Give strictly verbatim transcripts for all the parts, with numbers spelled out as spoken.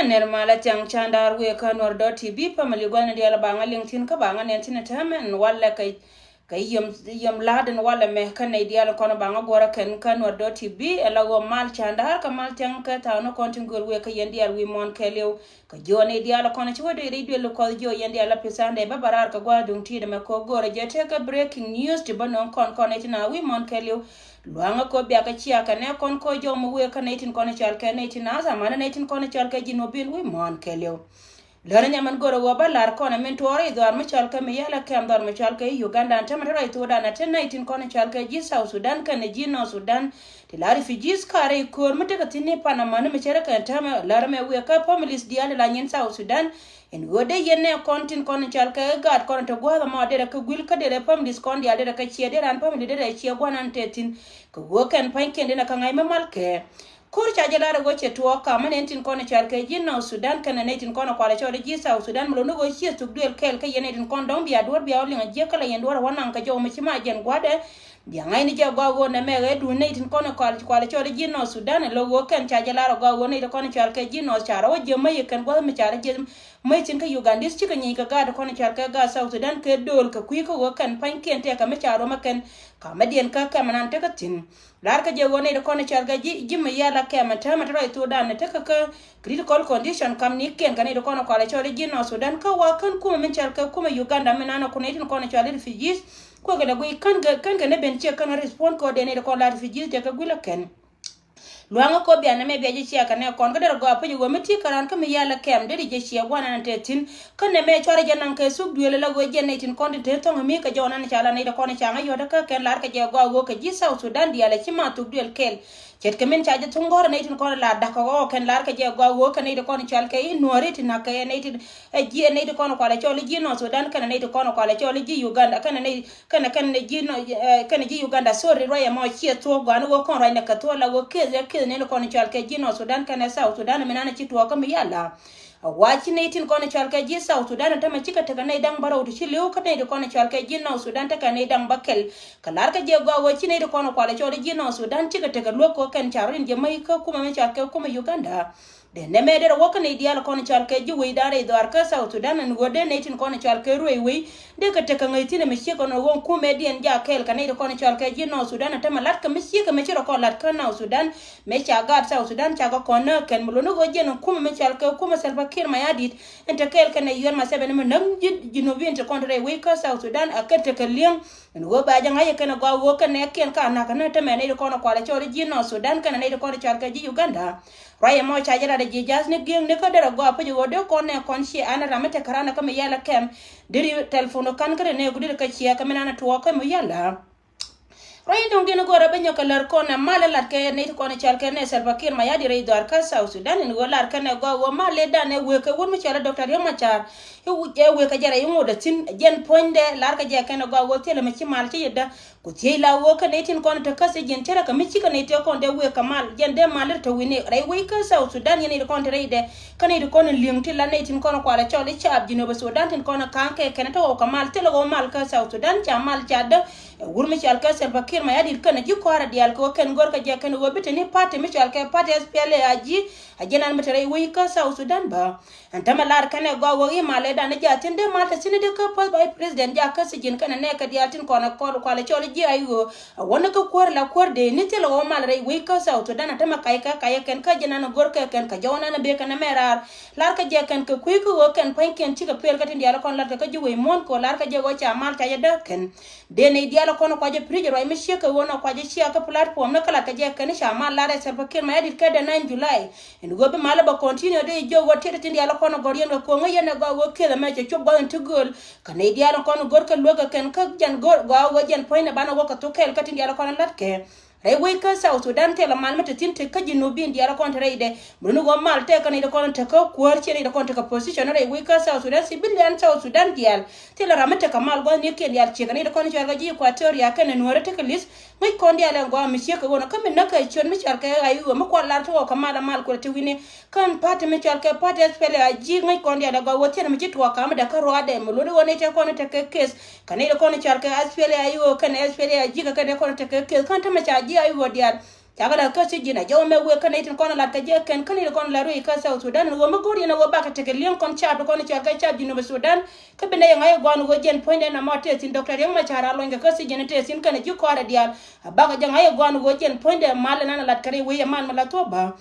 Nɛr malä thiaŋ candaar wëë kä Nuɔr dot T V family gua̱n diaal baŋä liŋ thi̱n kä baŋä nɛn thi̱n täämɛ ɛn walɛ kɛ kɛ yiem yiem la̱a̱t ɛn walɛ mɛ kä nɛy diaal kɔn baŋä guɔ̱rä kɛn kä Nuɔr dot T V. Ɛ la ɣöö mal candaar kɛ mal thiaŋ kɛ thaw ni kɔn tin gööl wëë kä yɛn diaal wi̱i̱ muɔ̱ɔ̱n kɛɛliw. Kɛ jiɔn nɛy diaal kɔn ci wä dee rɛy duël kɔth jiɔ yɛn diaal la pi Sunday bä bä raar kɛ gua̱a̱th duŋ ti̱i̱t ɛmɛ kɛ ɣöö go̱o̱rä jɛ tekɛ breaking news ti bä nööŋ kɔn kɔn nɛy tin a wi̱i̱ muɔ̱ɔ̱n kɛɛliw. Luaŋä kɔ biakɛ cia kɛ nɛ kɔn kɔ jɔw mi wëë kä nɛy tin kɔn cɔal kɛ nɛy tin a thamani nɛy tin kɔn cɔal kɛ ji̱ nobin wi̱i̱ muɔ̱ɔ̱n kɛɛliw. Lärä nyamɛn görä ɣöö bä la̱r kɔn ɛ min tuɔɔr i̱ dhɔaar mi cɔal kɛ mi yɛl ɛ kɛm dhɔaar mi cɔal kɛ i̱ Uganda ɛn tämɛ te rɔy thokdan ɛ te nɛy tin kɔn cɔal kɛ ji̱ South Sudan kɛnɛ ji̱ North Sudan. Ti la refugees karɛ i̱ köör mi tekɛ thi̱n i̱ pan amäni mi cärä kɛn tämɛ lärä mɛ wëë kä families diaal ti la nyin South Sudan. Ɛn ɣöö dee yɛn nɛ kɔn tin kɔn cɔal kɛ gaat kɔn te gua̱a̱th ɛmɔ derɛ kɛ guil kä derɛ families kɔn diaal derɛ kɛ ciɛ derɛ an family derɛ ciɛ gua̱n an te thi̱n. Kɛ ɣöö kɛn pa̱nykiɛn denɛ kä ŋa̱c mi mal kɛ ko̱r ca jɛ lar ɛ ɣöö cɛ tuɔɔk kamä nɛn tin kɔn cɔal kɛ ji̱ North Sudan kɛnɛ nɛy tin kɔn kualɛ cɔl i̱ ji̱ South Sudan mi lo̱n ni ɣöö ciɛ thuk duël kɛɛl kä yɛn nɛy tin kɔn dɔ̱ŋ bia duɔ̱ɔ̱r bia wä liŋ a jiäk kä la yɛn duɔ̱ɔ̱r ɛ wä naŋ kɛ jɔw mi ci ma jɛn gua̱dɛ. Bia ŋa̱cni jɛ gɔaa ɣöö nɛmɛ ɣɛ duun nɛy tin kɔn kual kualɛ cɔl i̱ ji̱ North Sudan ɛ lo̱ ɣöö kɛn ca jɛ lar ɛ gɔaa ɣöö nɛy tin kɔn cɔal kɛ ji̱ North ca rɔ wä jiäk mä yɛ kɛn gua̱th mi ca rɔ jiäk. Mä yɛ thi̱n kä Ugandese cikɛ nyieny kɛ gaat kɔn cɔal kɛ gaat South Sudan kɛ dööl kɛ kui̱ kä ɣöö kɛn pa̱nykiɛn tɛkɛ mi ca rɔ mä kɛn. Kamä diɛn kä kɛmɛ nan tekɛ thi̱n. Lar kä jɛ ɣöö nɛy ti kɔn cɔal kɛ ji̱ ji̱ mi yɛl a kɛmɛ täämɛ ti rɔy thokdan ni tekɛ kä critical condition kam ni kiɛn kɛ nɛy ti kɔn kualɛ cɔl i̱ ji̱ North Sudan kä wa kän kumɛ min cɔal kɛ kumɛ Uganda min nanɛ kun nɛy tin kɔn cɔal i̱ refugees. Kuɛ kɛ lɛ guiy kän kɛ kän kɛ ni ben ciɛ kän respond kɛ ɣöö dee nɛy ti kɔn la refugees jɛ kɛ gui̱l ɛ kɛn. Luaŋä kɔ bia nɛmɛ bia jɛ ciɛ kɛ nɛ kɔn kä derɛ gɔaa pec ɣöö mi ti kɛ raan kä mi yɛl ɛ kɛm derɛ jɛ ciɛ gua̱n ɛn tɛ thi̱n. Kä nɛmɛ cuarɛ jɛ naŋ kɛ thuk duëël la ɣöö jɛ nɛy tin kɔn tin te thɔŋ mi kɛ jɔw nan ca la nɛy ti kɔn ca ŋä yɔ̱t kä kɛn lar kɛ jɛ gɔaa ɣöö kɛ ji̱ South Sudan diaal ɛ ci ma thuk duëël kɛɛl. Ce̱tkɛ min ca jɛ thuŋ gɔ̱rä nɛy tin kɔn la da̱k kɛ ɣɔɔ kɛn lar kɛ jɛ gɔaa ɣöö kɛ nɛy ti kɔn cɔal kɛ i̱ nuɔ̱ɔ̱ri ti na̱k kɛ nɛy ti ɛ ji̱ ɛ nɛy ti kɔn kualɛ cɔl i̱ ji̱ North Sudan kɛnɛ nɛy ti kɔn kualɛ cɔl i̱ ji̱ Uganda kɛnɛ nɛy kɛnɛ kɛnɛ ji̱ nɔ ɛ kɛnɛ ji̱ Uganda sorry ruacɛ mɔ ciɛ thuɔ̱k gɔaa ni ɣöö kɔn ruacnɛ kɛ thuɔ̱k la ɣöö keth ɛ keth nɛy ti kɔn cɔal kɛ ji̱ North Sudan kɛnɛ South Sudan mi nanɛ ci tuɔɔk kä mi yala. A wa ci nɛy tin kɔn cɔal kɛ ji̱ South Sudan ɛ tämɛ cikɛ tekɛ nɛy da̱ŋ bärɔw ti ci li̱w kä nɛy ti kɔn cɔal kɛ ji̱ North Sudan tekɛ nɛy da̱ŋ bäkɛl. Kɛ lar kä jɛ gɔaa ɣöö ci nɛy ti kɔn kualɛ cɔl i̱ ji̱ North Sudan cikɛ tekɛ luäk kɛ kɛn ca rɔ in jɛ mäc kä kumɛ mi cɔal kɛ kumɛ Uganda. Dee nɛmɛ derɛ wä kä nɛy diaal kɔn cɔal kɛ ji̱ wecdan rɛy dhɔaar kä South Sudan ɛn ɣöö dee nɛy tin kɔn cɔal kɛ ruëëc wec dee kɛ tekɛ ŋäc thi̱n ɛmɛ ciek kɔn ɣöö kumɛ diɛn jakä kɛɛl kɛ nɛy ti kɔn cɔal kɛ ji̱ North Sudan ɛ tämɛ lat kɛ mi ciek ɛmɛ ci rɔ kɔn lat kä North Sudan. Mëë ca gaat South Sudan ca kɛ kɔn nääk kɛn mi lo̱n i̱ ɣöö jiɛn ɛn kumɛ mi cɔal kɛ kumɛ Salva Kiir Mayardit. Ɛn te kɛɛl kɛn ɛ yuɛn ma sɛbɛn mi näk ji̱ Jinubin ti kɔn te rɛy wec kä South Sudan a kɛn tekɛ li̱eŋ. Ɛn ɣöö ba jɛ ŋa̱c ɛ kɛn ɛ gɔaa ɣöö kɛn ɛ kiɛn ka na̱k kɛn ɛ tämɛ nɛy ti kɔn ɛ kualɛ cɔl i̱ ji̱ North Sudan kɛn ɛ nɛy ti kɔn ɛ cɔal kɛ ji̱ Uganda. Ruac ɛmɔ ca jɛ lat ɛ ji̱ ja̱th ni gi̱eŋ ni kä derɛ gɔaa puc ɛ ɣöö dee kɔn nɛ kɔn ciɛ an ɛ ram mi tekɛ ran ɛ kä mi yɛl ɛ kɛm. Deri telephone ɛ ka̱n kä rɛ nɛ ku deri kɛ ciɛ kɛ mi nan ɛ tuɔɔk kä mi yɛl ɛ. Ruac in duŋdiɛn i̱ go̱o̱rä bi nyɔk kɛ lär kɔn ɛ mal ɛ lat kɛ nɛy ti kɔn ɛ cɔal kɛ nɛ Salva Kiir Mayardit rɛy dhɔaar kä South Sudan in ɣöö lar kɛn ɛ gɔaa ɣöö mal lɛ dan ɛ wëë kɛ wut mi cɔal ɛ Doctor Riek Machar. I̱ wut ɛ wëë kɛ jɛ rɛy iŋot ɛ thi̱n jɛn puɔ̱nydɛ lar kɛ jɛ kɛn ɛ gɔaa ɣöö thilɛ mi ci mal ci yɛ dä. Ku thiec la ɣöö kɛ nɛy tin kɔn te kä thiec ji̱n cärä kɛ mi cikɛ nɛy tëë kɔn dee wëë kɛ mal jɛn dee mal ri te wi̱ni rɛy wec kä South Sudan yɛn nɛy ti kɔn te rɛydɛ. Kä nɛy ti kɔn in li̱eŋ ti la nɛy tin kɔn kualɛ cɔl i̱ caap Jinub Sudan tin kɔn ka̱a̱ŋ kɛ kɛn te ɣɔw kɛ mal thilɛ ɣɔw mal kä South Sudan ca mal ca dä. Ɛ wur mi cɔal kɛ Salva Kiir Mayardit kɛnɛ ji̱ kɔaarɛ diaal kɛ ɣöö kɛn görkɛ jɛ kɛn ɣöö bi te ni party mi cɔal kɛ party S P L A I G. A ji̱n an mi te rɛy wec kä South Sudan bä. Ɛn tämɛ lar kɛnɛ gɔaa ɣöö i̱ malɛ dan ni jaa thi̱n dee mal te thi̱n dee kä first vice president jaa kä thiec ji̱n kɛnɛ nɛɛkɛ diaal tin kɔn ɛ kɔl kualɛ cɔl i̱ ji̱ I O. A wä ni kä kuäär la kuäär dee ni thilɛ ɣöö mal rɛy wec kä South Sudan a tämɛ kac kɛ kac ɛ kɛn kä ji̱n an görkɛ kɛn kɛ jɔw nan ɛ bee kɛn ɛ mɛ raar. Lar kä jɛ kɛn kɛ kui̱ kä ɣöö kɛn pua̱nykiɛn cikɛ pel kä tin diaal kɔn lat kɛ kä ji̱ wec muɔ̱ɔ̱n kɛ ɣöö lar kä jɛ ɣöö ca mal ca jɛ däk kɛn. Dee nɛy diaal kɔn kuacä pi̱ri̱c ruac mi ciek kɛ ɣöö nɔ kuacä cia kä platform ni kä lat kɛ jɛ kɛn ca mal lar ɛ Salva Kiir Mayardit kɛ dee nine July. Ɛn ɣöö bi mal bɛ continue dee jiök ɣöö tiet tin diaal kɔn gɔ̱r yɛn kɛ ko̱ŋä yɛn ɛ gɔaa ɣöö kieth ɛmɛ cɛ cop gua̱th in ti gööl. Kɛ nɛy diaal kɔn go̱r kɛ luäk kɛ kɛn kä jɛn go̱r gɔaa ɣöö jɛn puɔ̱nynɛ banɛ wä kɛ thok kɛɛl kä tin diaal kɔn la̱t kɛ. Rɛy wec kä South Sudan tëë la mal mi te thi̱n te kä Jinubin diaal kɔn te rɛydɛ. Mi ni ɣöö mal tëë kä nɛy ti kɔn te kä kuäär ciɛ nɛy ti kɔn te kä position rɛy wec kä South Sudan, civilian South Sudan diaal. Thilɛ ram mi tekɛ mal gua̱thnikiɛn diaal ciek kɛ nɛy ti kɔn cɔal kɛ ji̱ Equatoria kɛnɛ Nuäärä tekɛ li̱th. Ŋäc kɔn diaal ɛn gɔaa mi ciek kɛ ɣöö nɔ kä mi näk kɛ ciöt mi cɔal kɛ I O mi kual lar ti ɣɔw kɛ mal a mal kuɛl ti wi̱ni. Kän party mi cɔal kɛ party S P L A I G ŋäc kɔn diaal ɛ gɔaa ɣöö thiɛn mi ci tuɔɔk ka̱m mi dee kä ruaadɛ mi luɔ̱t ɣöö nɛy tëë kɔn tekɛ case. Kɛ nɛy ti kɔn cɔal kɛ S P L A I O kɛnɛ S P L A I G kɛ kɛn tëë kɔn tekɛ case kän te mi ca ji̱ I O diaal. Cakɛ la̱th kä thi̱ji̱n a jɔw mɛ wëë kä nɛy tin kɔn a lat kɛ jɛ kɛn kä nɛy tin kɔn a lat ruëë kä South Sudan. Wä mi go̱o̱r yɛn a wä bakɛ tekɛ li̱eŋ kɔn caap ti kɔn cɔal kɛ caap Jinub Sudan. Kä bi nɛy ŋa̱c ɛ gua̱a̱n wä jɛn puɔ̱nydɛ na mɔ tëë thi̱n Doctor Riek Machar a luɔ̱nykɛ kä thi̱ji̱n tëë thi̱n kɛnɛ ji̱ kɔaarɛ diaal. A bakɛ jɛ ŋa̱c ɛ gua̱a̱n wä jɛn puɔ̱nydɛ mal ɛn an a lat kɛ rɛy wec ɛ mal mi la thuɔ̱k bä.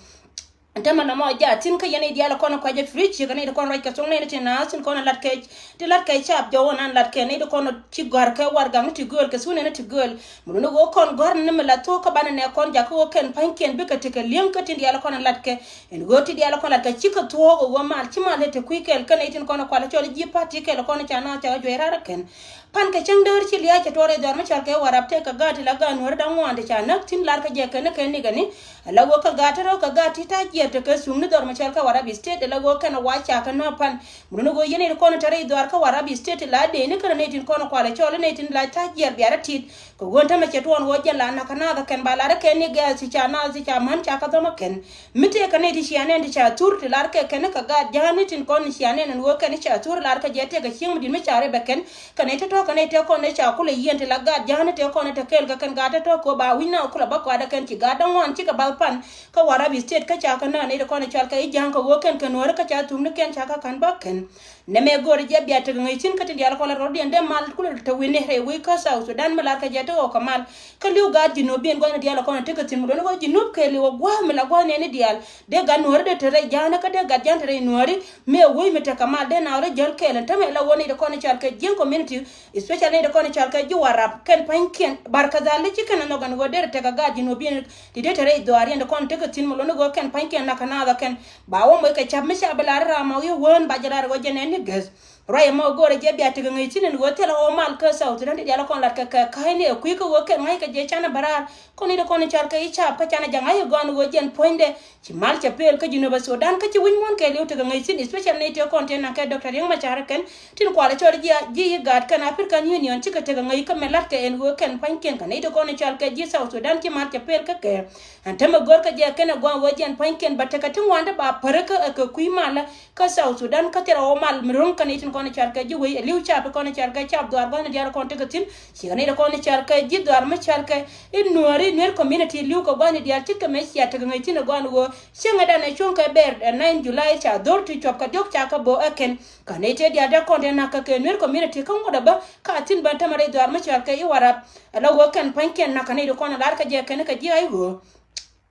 Ɛn tämɛ na mɔ jaat thi̱n kä yɛn i̱ diaal kɔn kuacɛ free ci kɛ nɛy ti kɔn ruac kɛ thoŋ nɛy ni ti naath tin kɔn lat kɛ ti lat kɛ caap jɔw ɛn an lat kɛ nɛy ti kɔn ti gɔ̱a̱r kɛ warɛgakni ti gööl kɛ thunɛni ti gööl. Mi luni ɣöö kɔn gɔ̱a̱r ni mi la thuɔ̱k kä banɛ nɛ kɔn jakä ɣöö kɛn pa̱nykiɛn bikɛ tekɛ li̱eŋ kä tin diaal kɔn lat kɛ. Ɛn ɣöö ti diaal kɔn lat kɛ cikɛ thuɔ̱k ɣöö mal ci mal te kui̱ kɛɛl kä nɛy tin kɔn kualɛ cɔl ji̱ pa̱t ti kɛɛl kɔn ca naath ca jɔ̱ɔ̱c raar kɛn. Pan kɛ cäŋ däär ci lia̱a̱ cɛ tuɔɔr rɛy dhɔr mi cɔal kɛ Warap tëë kɛ gaat ti la gaat nuääri da̱ŋ ŋuan ti ca näk thi̱n lar kä jɛ kɛn ni kɛn ni kɛ ni. Ala ɣöö kä gaat te rɔ kɛ gaat ti ta̱a̱ jiɛɛr tekɛ thuŋni dhɔr mi cɔal kɛ Warap State, ala ɣöö kɛn a wa ca kɛ nä pan. Mi luni ɣöö yɛn nɛy ti kɔn te rɛy dhɔr kä Warap State ti la dee ni kɛn nɛy tin kɔn kualɛ cɔl nɛy tin la ta̱a̱ jiɛɛr biarɛ tit. Kɛ ɣöö tämɛ cɛ tuɔɔn ɣöö jɛn la na̱k kɛ naath kɛn ba lar kɛn ni gɛɛth ti ca naath ti ca män ca kɛ dhɔm kɛn. Mi tëëkɛ nɛy ti cia nɛn ti ca thur ti lar kɛ kɛn kɛ gaat ja̱a̱ni tin kɔn cia nɛn ɛn ɣöö kɛn ca thur lar kɛ jɛ tëëkɛ cieŋ mi di̱t mi ca rɛp ɛ kɛn. Kɛ nɛy tɔ̱tɔ̱ kɛ nɛy tëë kɔn ɛ ca kulɛ yiɛn ti la gaat ja̱a̱ni tëë kɔn ɛ te kɛɛl kɛ kɛn gaat tɔ̱tɔ̱ kɛ ɣöö ba wi̱c na kulɛ bä kuaadɛ kɛn ci gaat däŋ ŋuan cikɛ bath pan. Kä Warap State kä ca kɛ nä nɛy ti kɔn ɛ cɔal kɛ i̱ ja̱a̱ŋ kɛ ɣöö kɛn kɛ nuääri kä ca thukni kɛn ca kɛ ka̱n bä kɛn. Nɛmɛ go̱o̱rɛ jɛ bia tekɛ ŋäc thi̱n kä tin diaal kɔn la rɔ̱diɛn dee mal kulɛ te wi̱ni rɛy wec kä South Sudan mi lar kɛ jɛ te ɣɔw kɛ mal. Kä li̱w gaat Jinub biɛn gua̱thni diaal kɔn tekɛ thi̱n mi luɔ̱n ɣöö Jinub kɛɛliw ɛ gua̱a̱th mi la gua̱a̱th nɛɛni diaal. Dee gat nuääri dee te rɛy ja̱a̱nä kä dee gat ja̱a̱n te rɛy nuääri. Mëë wec mi tekɛ mal dee na rɔ jäl kɛɛl ɛn tämɛ la ɣöö nɛy ti kɔn cɔal kɛ Jiɛŋ community, especially nɛy ti kɔn cɔal kɛ ji̱ Warap kɛn pa̱nykiɛn. Barkadhal dee ci kɛn ɛ nhɔk ɛn ɣöö derɛ tekɛ gaat Jinub biɛn ti dee te rɛy dhuaar yɛn ti kɔn tekɛ thi̱n mi luɔ̱n ɣöö kɛn pa̱nykiɛn na̱k kɛ naath ɛ kɛn. Ba wä moc kɛ ca̱p mi ca bi lar ram a wi̱i̱ wään ba jɛ lar ɣöö jɛ nɛn ni geth. Ruac ɛmɔ go̱o̱rɛ jɛ bia tekɛ ŋäc thi̱n ɛn ɣöö thilɛ ɣöö mal kä South Sudan ti diaal kɔn lat kɛ kɛ ka̱cni ɛ kui̱ kä ɣöö kɛn ŋa̱c kɛ jɛ canɛ bä raar. Kɔn i̱ ti kɔn i̱ cal kɛ i̱ caap kä canɛ jɛ ŋa̱c i̱ gɔn ɣöö jɛn puɔ̱nydɛ. Ci mal cɛ pel kä Jinub Sudan kä ci wi̱c muɔ̱ɔ̱n kɛɛliw tekɛ ŋäc thi̱n, especially nɛy tëë kɔn tëë naŋ kɛ Doctor Riek Machar kɛn. Tin kualɛ cɔl ji̱ ji̱ i̱ gaat kɛn African Union cikɛ tekɛ ŋäc kä mɛ la̱t kɛ ɛn ɣöö kɛn pua̱nykiɛn kɛ nɛy ti kɔn i̱ cal kɛ ji̱ South Sudan ci mal cɛ pel kä kɛ. Ɛn tämɛ gör kä jɛ kɛn ɛ gua̱a̱n ɣöö jɛn pua̱nykiɛn bä tekɛ ti ŋuandä ba päri kä ɛ kɛ kui̱ malä. Kä South Sudan kä thil rɛw mal mi ro̱ŋ kä nɛy tin kɔn i̱ cal kɛ ji̱ wec ɛ li̱w caap i̱ kɔn i̱ cal kɛ caap dhuaar gua̱thni diaal kɔn tekɛ thi̱n. Cikɛ nɛy ti kɔn i̱ cal kɛ ji̱ dhuaar mi cal kɛ i̱ Nuääri, Nuer community li̱w kɛ gua̱thni diaal cikɛ mɛ cia tekɛ ŋäc thi̱n ɛ gua̱a̱n ɣöö cieŋɛ danɛ cuɔ̱ŋ kɛ bɛɛr ɛ nine July ca dho̱r ti cuɔp kɛ diɔ̱k ca kɛ bo̱o̱k ɛ kɛn. Kä nɛy tëë diaal dee kɔn tëë na̱k kä kɛ Nuer community kä ŋuɔ̱t ɛ bä ka thi̱n bän tämɛ rɛy dhuaar mi cal kɛ i̱ Warap. Ɛ la ɣöö kɛn pua̱nykiɛn na̱k kä nɛy ti kɔn ɛ lar kä jɛ kɛn kä ji̱ a i̱ ɣöö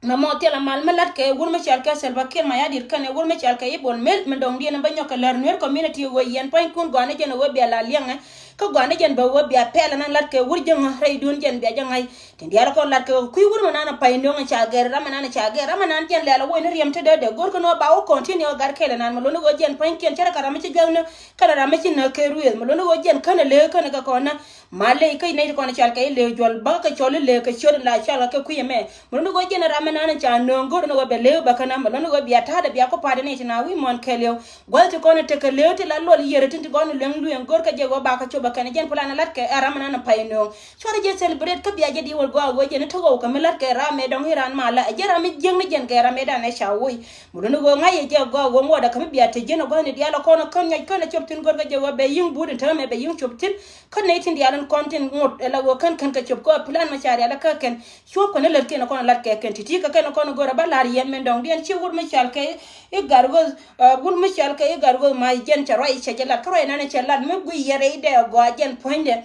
Mɛ mɔ thilɛ mal mi lat kɛ wur mi cɔal kɛ Salva Kiir Mayardit kɛnɛ wur mi cɔal kɛ i̱ Bol Mel mi dɔ̱ŋdiɛn in bä nyɔk kɛ lär Nuer community ɣöö yɛn pua̱nykun gɔaa ni jɛn ɣöö bia la liɛŋɛ. Kä gɔaa ni jɛn bɛ ɣöö bia pɛl ɛn lat kɛ wur jiäŋä rɛydun jɛn bia jɛ ŋa̱c. Tin diaal kɔn lat kɛ kui̱ wur mi nan a pay nöŋ ca gɛr ram mi nan ca gɛr ram mi nan jɛn lɛl a woi ni riɛm te dee dee go̱r kɛn ɣöö ba wä continue gat kɛl ɛnan mi luni ɣöö jɛn pua̱nykiɛn cä rɛ kɛ ram mi ci juäk ni kɛnɛ ram mi ci näk kɛ ruëëth mi luni ɣöö jɛn känɛ lëë känɛ kɛ kɔn na. Ma ley kä nɛy ti kɔn i̱ cal kɛ i̱ lëë juɔl bä kɛ cɔl i̱ lëë kɛ ciöt in la cal kɛ kui̱ ɛmɛ. Mi luni ɣöö jɛn ram mi nan ca nööŋ go̱r ni ɣöö bɛ lëë bä känä mi luni ɣöö bia ta̱a̱dɛ bia kɔ pa̱a̱t in nɛy ti na wi̱i̱ muɔ̱ɔ̱n kɛɛliw. Gua̱th ti kɔn i̱ tekɛ lëë ti la luɔl yiër tin ti gɔn i̱ lueŋ lueŋ go̱r kɛ jɛ ɣöö bakɛ cop bä kɛn jɛn plan in lat kɛ ɛ ram mi nan in pay nööŋ. Cuarɛ jɛ celebrate kä bia jɛ di wä gɔaa ɣöö jɛn i̱ te ɣɔw kɛ mi lat kɛ ram mëë dɔ̱ŋ i̱ ran malä ɛ jɛn ram mi jiäkni jɛn kɛ ram mëë dan ɛ ca woc. Mi luni ɣöö ŋa̱c yɛ jɛ gɔaa ɣöö ŋuɔ̱t ɛ kä mi bia te ji̱n ɛ gua̱thni diaal ɛ kɔn ɛ kän nyɔc kän ɛ cop thi̱n go̱r kɛ jɛ ɣöö bɛ yi̱ŋ but in te ram mëë bɛ yi̱ŋ cop thi̱n. Kä nɛy tin diaal in kɔn tin ŋot ɛ la ɣöö kän kän kɛ cop kä plan mi ca rial kä kɛn. Cuɔ̱p kɛn i̱ lät kɛn kɔn lat kɛ kɛn ti̱ti̱ kɛ kɛn kɔn go̱r ɛ bä la̱r yɛn min dɔ̱ŋdiɛn ci wur mi cɔal kɛ i̱ Gatwec, ɛ, wur mi cɔal kɛ i̱ Gatwec ma jɛn cɛ ruac cɛ jɛ lat kä ruac nan cɛ lat mi guiy yɛn rɛy dɛ gɔaa jɛn puɔ̱nydɛ.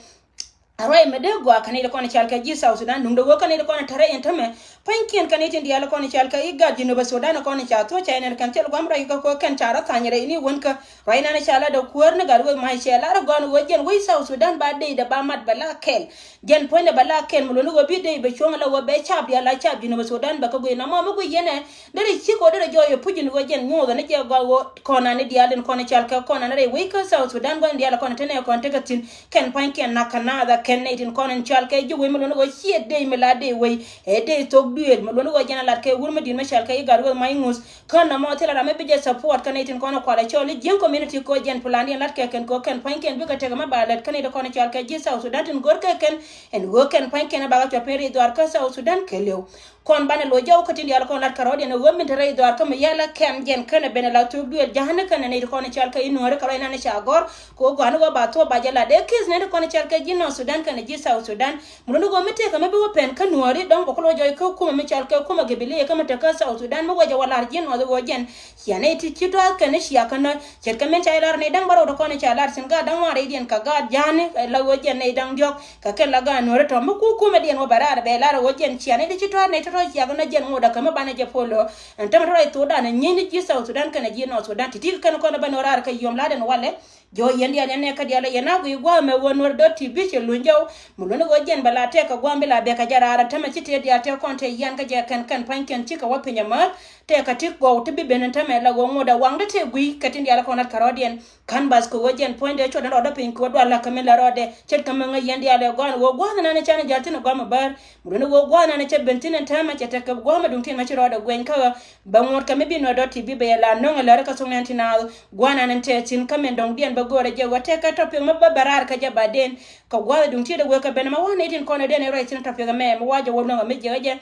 A ruac mi dee gɔaa kɛn i̱ kɔn cɔal kɛ ji̱ South Sudan nuŋdɛ ɣöö kɛn i̱ kɔn tɛrɛ in tämɛ. Pua̱nykiɛn kɛn i̱ tin diaal kɔn cɔal kɛ i̱ gat Jinub Sudan kɔn ca thuɔ̱c ca in kɛn thil gua̱m ruac kä kɔn kɛn ca rɔ thany rɛy ni wän kä. Ruac nan ca la dee kuäär ni Gatwec ma cɛ lar gɔn ɣöö jɛn wec South Sudan ba dey dee ba mat bɛ la kɛl. Jɛn puɔ̱nydɛ bɛ la kɛn mi luɔ̱ni ɣöö bi dey bɛ cuɔ̱ŋ la ɣöö bɛ caap diaal la caap Jinub Sudan bɛ kä guic na mɔ mi guic yɛn ɛ. Derɛ cik ɣöö derɛ jɔɔc ɛ puc in ɣöö jɛn nyuɔ̱thɛ ni jɛ gɔaa ɣöö kɔn ani diaal in kɔn cɔal kɛ kɔn ani rɛy wec kä South Sudan gua̱n diaal kɔn tenɛ kɔn tekɛ thi̱n. Kɛn pua̱nykiɛn na̱k kɛ naath ɛ kɛn nɛy tin kɔn in cɔal kɛ ji̱ wec mi luɔ̱ni ɣöö ciɛ dey mi la dey wec. Ɛ dey thok duëël mi luɔ̱ni ɣöö jɛn a lat kɛ wur mi di̱t mi cɔal kɛ i̱ Gatwec ma i̱ ŋuth. Kä nɔmɔ thilɛ ram mi bi jɛ support kä nɛy tin kɔn kualɛ cɔl i̱ Jiɛŋ community kɛ ɣöö jɛn plan diɛn lat kɛ kɛn kɛ ɣöö kɛn pua̱nykiɛn bikɛ tek mi ba lät kä nɛy ti kɔn cɔal kɛ ji̱ South Sudan tin go̱r kɛ kɛn. Ɛn ɣöö kɛn pua̱nykiɛn bakɛ cuɔp piny rɛy dhuaar kä South Sudan kɛ liw. Kɔn banɛ lo̱c jɔw kä tin diaal kɔn lat kɛ rɔ̱diɛn ɣöö min te rɛy dhuaar kä mi yɛl a kɛm jɛn känɛ ben a la thok duëël ja̱a̱ni känɛ nɛy ti kɔn cɔal kɛ i̱ Nuääri kɛ ruac nan ca gɔ̱r. Kɛ ɣöö gɔ̱a̱ni ɣöö ba thuɔ̱k ba jɛ lat dee ki̱th nɛy ti kɔn cɔal kɛ ji̱ North Sudan. Sudan kɛnɛ ji̱ South Sudan. Mi luni ɣöö mi tëëkä mi bi wä pɛn kä nuɔɔri dɔ̱ŋ bɛ kulɛ wä jɔɔc kä kumɛ mi cɔal kɛ kumɛ gabilia kä mi te kä South Sudan mi wecɛ wä lar ji̱ Nuɔɔth ɣöö jɛn ciɛ nɛy ti ci tɔ̱a̱th kɛnɛ ciɛ kä nɔ. Ce̱tkɛ min ca jɛ lar nɛy da̱ŋ bärɔw ti kɔn ca lar thi̱n gaat da̱ŋ ŋuan rɛydiɛn kɛ gaat ja̱a̱ni la ɣöö jɛn nɛy daŋ diɔ̱k kɛ kɛn la gaat nuɔɔri tɔ̱ mi ku kumɛdiɛn wä bɛ raar bɛ lar ɣöö jɛn ciɛ nɛy ti ci tɔ̱a̱th nɛy tɔ̱tɔ̱ ciɛ kä nɔ jɛn ŋotdä kɛ mi banɛ jɛ polo. Ɛn tämɛ tɔ̱ rɔy thokdan ɛ nyieeny ni ji̱ South Sudan kɛnɛ ji̱ North Sudan ti̱ti̱ kɛ kɛn kɔn ɛ bä nɔ raar kɛ yom la̱tdɛn walɛ. Jɔ̱ɔ̱c yɛn diaal yɛn nɛ kä diaal ɛ yɛn a guiy gua̱a̱th mɛ ɣöö Nuer dot T V ci luny jɔw. Mi luɔ̱n ɣöö jɛn bɛ la tɛk kɛ gua̱a̱th mi la bɛ kɛ jɛ raar ɛ tämɛ ci tëë diaal tɛk kɔn tëë yian kä jɛ kɛn kɛn pa̱nykiɛn cikɛ wä piny ɛmääth. Tɛk kɛ ti gɔw ti bi ben ɛn tämɛ la ɣöö ŋot ɛ waŋdä tëë guiy kɛ tin diaal ɛ kɔn lat kɛ rɔ̱diɛn. Canvas kɛ ɣöö jɛn puɔ̱nydɛ cuɔt ɛn rɔɔdä piny kɛ ɣöö dual la̱k kɛ min la rɔɔdɛ. Ce̱tkɛ mi ŋäc yɛn diaal ɛ gɔ̱a̱n ɣöö gua̱a̱th ɛnɛn canɛ ja̱l thi̱n ɛ gɔ̱a̱m ɛ bäär. Mi luɔ̱n ɣöö gua̱a̱th ɛnɛn cɛ ben thi̱n ɛn tämɛ cɛ tekɛ gua̱a̱th mi duŋ tin mɛ ci rɔɔdɛ guɛny kä ɣä. Bɛ ŋot kɛ mi bi Nuer dot T V bɛ yɛ la nöŋ ɛ läri kä thok nɛn tin naath. Gua̱a̱th ɛnɛn tɛth thi̱n kä min dɔ̱ŋdiɛn bä go̱o̱rɛ jɛ ɣöö tɛkɛ topic mi bä bɛ raar kä jɛ baden. Kɛ gua̱a̱th duŋ ti̱i̱t ɛ wek kɛ ben ɛmɛ wa̱a̱ nɛy tin kɔn ɛ den ɛ ruac thi̱n topic ɛmɛ mi wa̱a̱ jɛ wä luäŋ ɛ mi jiäk ɛ jɛ.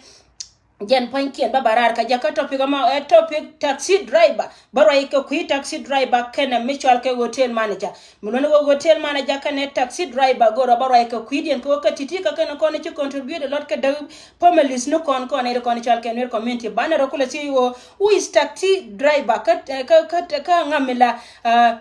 Jɛn pua̱nykiɛn bä bä raar kä jɛ kä topic ɛmɔ ɛ topic taxi driver. Bä ruac kɛ kui̱ taxi driver kɛnɛ mi cɔal kɛ hotel manager. Mi luɔ̱n ɣöö hotel manager kɛnɛ taxi driver go̱o̱rä bä ruac kɛ kui̱diɛn kɛ ɣöö kä ti̱ti̱ kä kɛn kɔn ci contribute a lot kɛ däk families ni kɔn kɔn ɛ ri kɔn cɔal kɛ Nuer community banɛ rɔ kulɛ thiec ɣöö who is taxi driver kä kä kä kä ŋa mi la.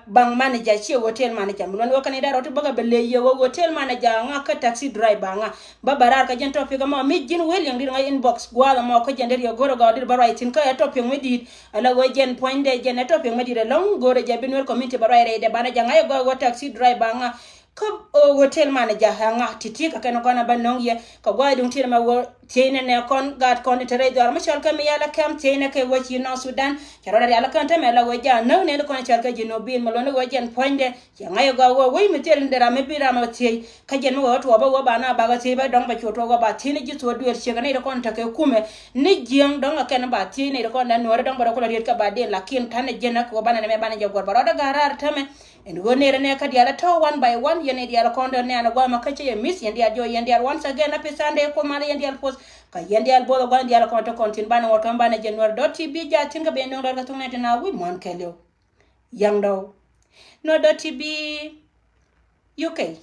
Bank manager ciɛ hotel manager. Mi luɔ̱n ɣöö kɛn i̱ da̱rɛ rɔ ti bäkɛ bɛ ley yɛ ɣöö hotel manager ŋa kä taxi driver ŋa. Bä bä raar kä jɛn topic ɛmɔ mi ji̱n wee liɛŋ di̱t ŋäc inbox gua̱a̱th ɛmɔ kä jɛn dee riɛ go̱rɛ gɔaa di̱t bä ruac thi̱n kä ɛ topic mi di̱i̱t. Ala ɣöö jɛn puɔ̱nydɛ jɛn ɛ topic mi di̱i̱t ɛlɔ̱ŋ go̱rɛ jɛ bi Nuer community bä ruac rɛydɛ banɛ jɛ ŋa̱c ɛ gɔaa ɣöö taxi driver ŋa. Kä ɣöö hotel manager ɛ ŋa ti̱ti̱ kä kɛn kɔn ɛ bä nöŋ yɛ kɛ gua̱a̱th duŋ ti̱i̱t ɛmɛ ɣöö thiecnɛ nɛ kɔn gaat kɔn ti te rɛy dhɔr mi cɔl kɛ mi yɛl ɛ kɛm thiecnɛ kɛ ɣöö ci North Sudan. Cɛ rɔɔdɛ rial ɛ kɛn tämɛ la ɣöö jɛ a näk nɛn kɔn cɔl kɛ Jinubin mi luɔ̱n ɣöö jɛn puɔ̱nydɛ. Cɛ ŋa̱c ɛ gɔaa ɣöö wec mi thil in dee ram mi bi ram ɛ thiec kä jɛn mi wee wä tuɔɔk bä wee ba na bakɛ thiec bä dɔ̱ŋ bɛ cuɔ tuɔɔk wä ba thiec ni ji̱ thuɔɔk dueer ciek ni ri kɔn tekɛ kumɛ. Ni jiäŋ dɔ̱ŋ ɛ kɛn ba thiec ni ri kɔn dee nuɔɔri dɔ̱ŋ bɛ rɔ kulɛ riet kɛ ba den lakin ta̱nɛ jɛn ɛ kɛ wä banɛ nɛmɛ banɛ jɛ guɔ̱r bä rɔɔdɛ ga̱r raar tämɛ. Ɛn ɣöö ner ɛnɛ kä diaal ɛ tɔ̱ one by one yɛn i̱ diaal kɔn dee nɛɛn ɛ gua̱a̱th mɛ kä cä yɛ mi̱th yɛn diaal jɔɔc yɛn diaal one second happy Sunday Kuoth mal yɛn diaal puɔth. Kä yɛn diaal bo̱th ɛ gua̱a̱th diaal kɔn te kɔn thi̱n banɛ ŋuɔ̱t kɛ banɛ jɛ Nuer dot T V jaa thi̱n kä ben nuɔ̱ŋ lɔr kä thuŋ nɛ ti na wi̱i̱ mua̱a̱n kɛɛliw. Yaŋ dɔw. Nuer dot T V U K.